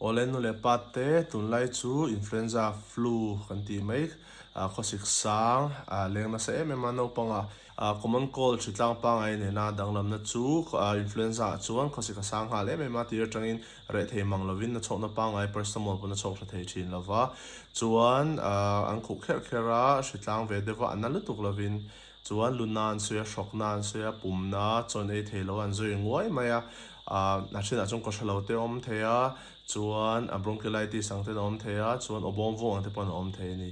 Awle nu leh pa te, tunlai chu influenza flu kan tih mai, khawsik sang leng nasa em em a naupanga common cold hri tlang pangai nena danglamna chu influenza ah chuan khawsik a sang nghal em em a tir atangin reh thei mang lovin a chhawkna pangai paracetamol pawn a chhawk hre thei thin lova chuan an khuh kherh kherh a hri tlang ve deuh a a na lutuk lovin Chuan lu nan sawi a, hrawk nan sawi a, pum na chawn ei thei lo a an zui nguai mai a, ah a thenah chuan kawhra lo te a awm thei a, chuan a bronchiolitis ang ten a awm thei a, chuan aw bawm vung ang te pawh an awm thei a ni.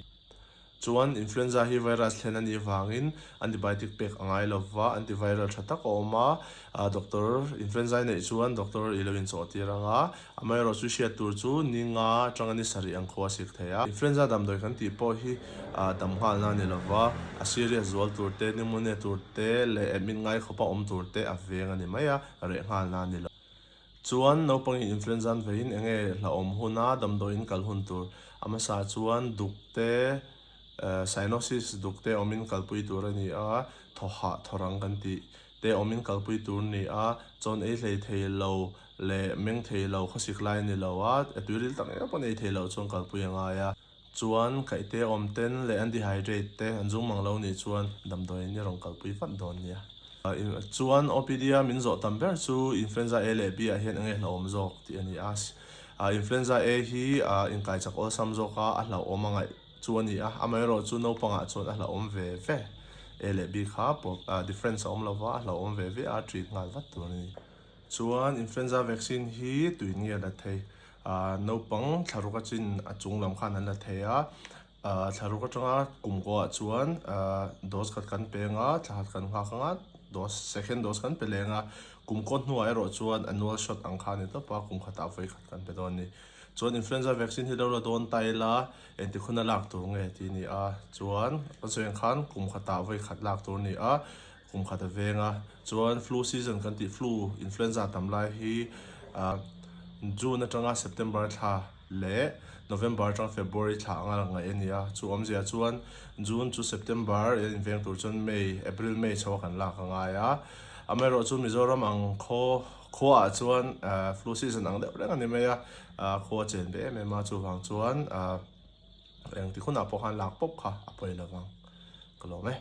Chuan influenza hi virus thlen a nih vangin antibiotic pek a ngai lo va, antiviral tha tak a awm a, ah doctor influenza i neih chuan doctor i lo inchawh tir ang a, Amaherawhchu hriat tur chu ni nga atanga ni sarih ang khua a sik thei a. Influenza damdawi kan tih pawh hi dam nghalna a ni lova, a serious zual tur te, pneumonia tur te leh admit ngai khawpa awm tur te a veng a ni mai a, reh nghalna a ni lo. Chuan naupangin influenza an veiin eng nge hlauhawm huna damdawiin kal hun tur? A hmasa chuan duk te, cyanosis duk te awmin kalpui tur a ni a, thawhah thawrang kan tih te awmin kalpui tur a ni a, chawn ei hlei thei lo leh meng thei lo khawsik lai a ni lo a, a tuiril tak eng pawn ei thei loh chuan kalpui a ngai a. Chuan kaihte awm ten leh an dehydrate te an zung mang lo nih chuan damdawiin i rawn kalpui vat dawn nia. Chuan OPD a min zawh tam ber chu influenza A leh B ah hian enge hlauhawm zawk tih a ni a. Influenza A hi inkaichak awlsam zawk a, a hlauhawm a ngaih chu a ni a, amaherawh chu naupangah chuan a hlauhawm ve ve. A leh B kha difference a awm lova, a hlauhawm ve ve a, treat nghal vat tur a ni. Chuan influenza vaccine hi tuin nge la thei? Naupang thlaruk a chin a chung lam khan an la thei a, thlaruk atanga kum kuahah chuan dose khat kan peng a, thla khat kan nghak anga dose second dose kan pe leng a, kum kaw hnuah erawh chuan annual shot ang kha a ni tawp a, kum khatah vawi khat kan pe dawn a ni. Chuan influenza vaccine hi lo la dawn ta ila engtik huna lak tur nge tih a ni a, chuan kan sawi ang khan kum khatah vawi khat lak tur a ni a, Kum khat a veng a, chuan flu season kan tih flu influenza tam lai hi June atanga September thla leh November atanga February thla anga lang ngaih a ni a, chu awmzia chuan June chu September in inveng tur chuan May, April May chho a kan lak a ngai a, amaherawh chu Mizoram ang khaw khuaah chuan flu season ang deuh reng a ni mai a, khua chen ve em em a chuvang chuan engtik hunah pawh khan lak pawp kha a pawi lovang ka lawm e.